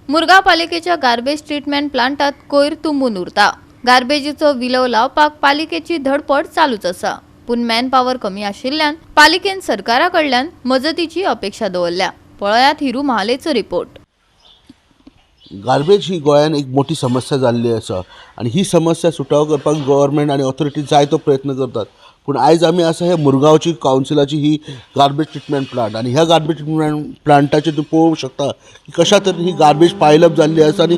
मुरगांव पालिकेच्या garbage treatment प्लांटात कोयर तुंबून उरता. गार्बेजीचो विलो लावपाक पालिकेची धडपड चालूच आसा, पूण मॅन पावर कमी आशिल्ल्यान पालिकेन सरकारा कडल्यान मजतीची अपेक्षा दवरल्या. पळयात हिरू महालेचो रिपोर्ट. गार्बेज ही गोंयान एक मोठी समस्या जाल्ली आसा आनी ही समस्या सुटावो करपाक गव्हर्मेंट आनी ऑथॉरिटी जायतो प्रयत्न करतात. पूण आयज आमी आसा हे मुरगांवची कावन्सिलाची ही गार्बेज ट्रिटमेंट प्लांट आनी ह्या गार्बेज ट्रिटमेंट प्लांटाचेर तूं पळोवंक शकता की कशा तरेन ही गार्बेज पायलअप जाल्ली आसा आनी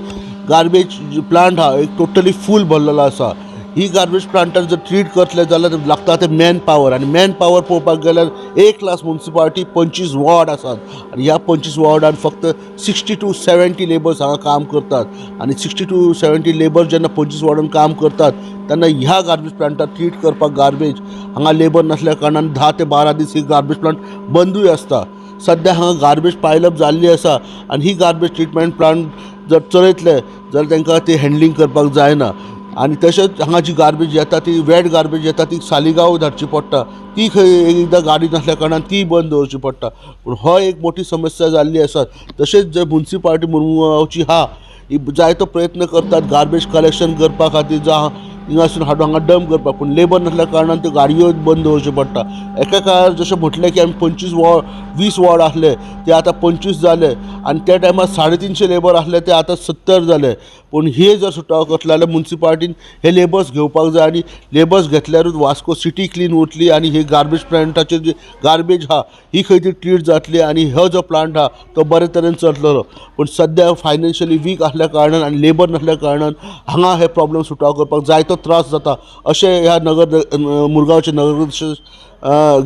गार्बेज प्लांट हा एक टोटली फूल भरलेलो आसा. ही गार्बेज प्लांटार जर ट्रीट करतले जाल्यार लागता ते मॅन पावर आनी मॅन पावर पळोवपाक गेल्यार एक क्लास मुन्सिपालिटी 25 वॉर्ड आसात आनी ह्या 25 वॉर्डान फक्त 60 टू 70 लेबर्स हांगा काम करतात. आनी 60 टू 70 लेबर्स जेन्ना 25 वॉर्डान काम करतात तेन्ना ह्या गार्बेज प्लांटार ट्रीट करपाक गार्बेज हांगा लेबर नासल्या कारणान 10 ते 12 दीस ही गार्बेज प्लांट बंदूय आसता. सद्या हांगा गार्बेज पायलअप जाल्ली आसा आनी ही गार्बेज ट्रिटमेंट प्लांट जर चलयतले जाल्यार तांकां ती हँडलींग करपाक जायना. आनी तशेंच हांगा जी गार्बेज येता, ती वेट गार्बेज येता, ती सालिगांव धाडची पडटा. ती खंय एकदां गाडी नासल्या कारणान ती बंद दवरची पडटा. पूण हो एक मोठी समस्या जाल्ली आसा. तशेंच जे मुन्सिपालिटी मुरगांवची आहा, ही जायतो प्रयत्न करतात गार्बेज कलेक्शन करपा खातीर, जावं हिंगासून हाडून हांगा डंप करपाक, पूण लेबर नासल्या कारणान त्यो गाडयो बंद दवरच्यो पडटा. एका काळार जशें म्हटलें की आमी 25 वॉर्ड, 20 वॉर्ड आसले, ते आतां 25 जाले आनी त्या टायमार 350 लेबर आसले, ते आतां 70 जाले. पूण हे जर सुटावो करतले जाल्यार मुन्सिपालिटीन हे लेबर्स घेवपाक जाय आनी लेबर्स घेतल्यारूच वास्को सिटी क्लीन उरतली आनी ही गार्बेज प्लांटाचेर जी गार्बेज आहा, ही खंय तरी ट्रीट जातली आनी हो जो प्लांट आहा तो बरे तरेन चलतलो. पूण सद्या फायनान्शियली वीक आसल्या कारणान आनी लेबर नासल्या कारणान हांगा हे प्रॉब्लम सुटावो करपाक जायतो त्रास जाता, अशें ह्या नगर मुरगांवचे नगराध्यक्ष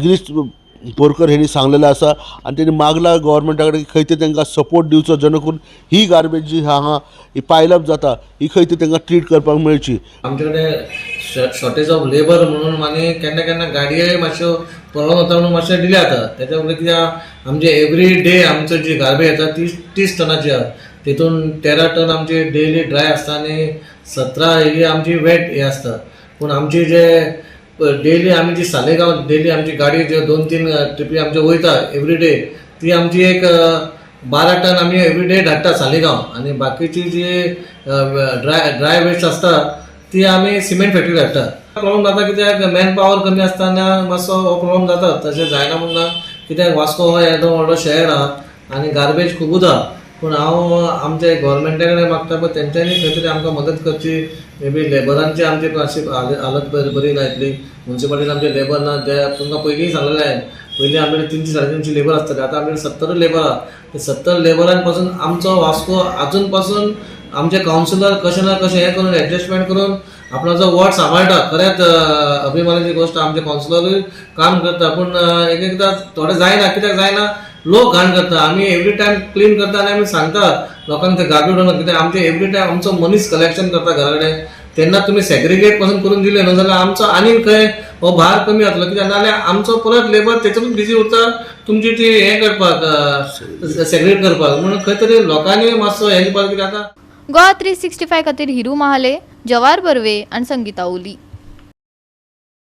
गिरीश बोरकर हेणी सांगलेलें आसा. आनी तेणी मागला गव्हर्मेंटा कडेन खंय तरी तांकां सपोर्ट दिवचो, जेणे करून ही गार्बेज जी हांगा ही पायलअप जाता, ही खंय तरी तांकां ट्रीट करपाक मेळची. आमचे कडेन शॉर्टेज ऑफ लेबर म्हणून आनी केन्ना केन्ना गाडयोय मातश्यो प्रॉब्लम जाता म्हणून मातशें डिले जाता. तेच्या मुळे कित्याक, आमचे एवरी डे आमचो जी गार्बेज येता ती 30 टनाची आहा. तितून 13 टन आमची डेली ड्राय आसता आनी 17 ही आमची वेट हे आसता. पूण आमची जे डेली आमी जी सालेगांव डेली आमची गाडी जे दोन तीन ट्रिपी आमच्यो वयता एवरी डे, ती आमची एक 12 टन आमी एवरी डे धाडटा सालेगांव आनी बाकीची जी ड्राय ड्राय वेस्ट आसता ती आमी सिमेंट फॅक्टरी धाडटा. प्रॉब्लम जाता कित्याक मॅन पावर कमी आसतना मातसो हो प्रॉब्लम जाता. तशें जायना म्हूण ना, कित्याक वास्को हो येदो व्हडलो शहर आहा आनी गार्बेज खुबूच आहा. पूण हांव आमच्या गोवोरमेंटा कडेन मागता पळय, तेंच्यांनी खंय तरी आमकां मदत करची. मे बी लेबरांची आमची मातशी हालत बरी ना इतली. मुन्सिपालिटीन आमचे लेबर ना. ते तुमकां पयलींय सांगलेलें हांवें, पयलीं आमचे 300 350 लेबर आसताले, आतां आमचे 70 लेबर आहा. ते 70 लेबरां पासून आमचो वास्को आजून पासून आमचे कावन्सिलर कशें ना कशें हें करून एडजस्टमेंट करून आपणाचो वॉर्ड सांबाळटा. खरेंच अभिमानाची गोश्ट, आमचे कावन्सिलरूय काम करता. पूण एक एकदां थोडें जायना. कित्याक जायना? लोक घाण करता. आमी एवरी टायम क्लीन करता आनी आमी सांगता लोकांक ते गार्बेज उडोवनाका, कित्याक आमचे एवरी टायम आमचो मनीस कलेक्शन करता घरा कडेन. तेन्ना तुमी सेग्रिगेट पासून करून दिले न्हू जाल्यार आमचो आनीक खंय हो भार कमी जातलो. कित्याक नाजाल्यार आमचो परत लेबर तेतून बिजी उरता तुमची ती हें करपाक, सेग्रिगेट करपाक. म्हणून खंय तरी लोकांनी मातसो हें दिवपाक, कित्याक आतां गोवा 365 खातीर हिरू महाले, जवार बर्वे आणि संगीता ओली.